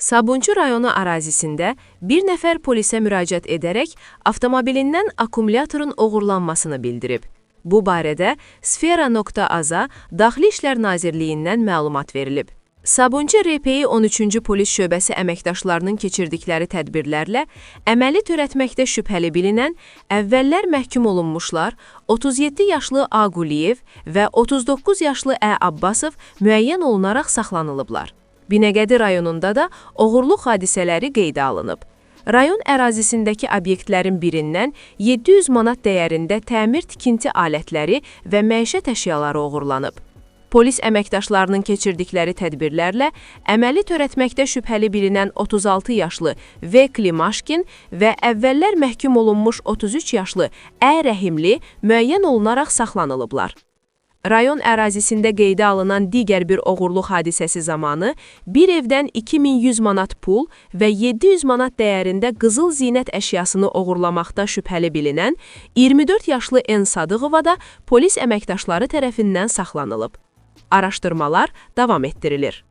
Sabunçu rayonu ərazisində bir nəfər polisə müraciət edərək avtomobilindən akkumulyatorun oğurlanmasını bildirib. Bu barədə Sfera.az-a Daxili İşlər Nazirliyindən məlumat verilib. Sabunçu RPİ 13-cü polis şöbəsi əməkdaşlarının keçirdikləri tədbirlərlə əməli törətməkdə şübhəli bilinən, əvvəllər məhkum olunmuşlar 37 yaşlı A. Quliyev və 39 yaşlı Ə. Abbasov müəyyən olunaraq saxlanılıblar. Binəqədi rayonunda da oğurluq hadisələri qeydə alınıb. Rayon ərazisindəki obyektlərin birindən 700 manat dəyərində təmir tikinti alətləri və məişət əşyaları oğurlanıb. Polis əməkdaşlarının keçirdikləri tədbirlərlə əməli törətməkdə şübhəli bilinən 36 yaşlı V. Klimaşkin və əvvəllər məhkum olunmuş 33 yaşlı Ə. Rəhimli müəyyən olunaraq saxlanılıblar. Rayon ərazisində qeydə alınan digər bir oğurluq hadisəsi zamanı bir evdən 2100 manat pul və 700 manat dəyərində qızıl zinət əşyasını oğurlamaqda şübhəli bilinən 24 yaşlı N. Sadığova da polis əməkdaşları tərəfindən saxlanılıb. Araşdırmalar davam etdirilir.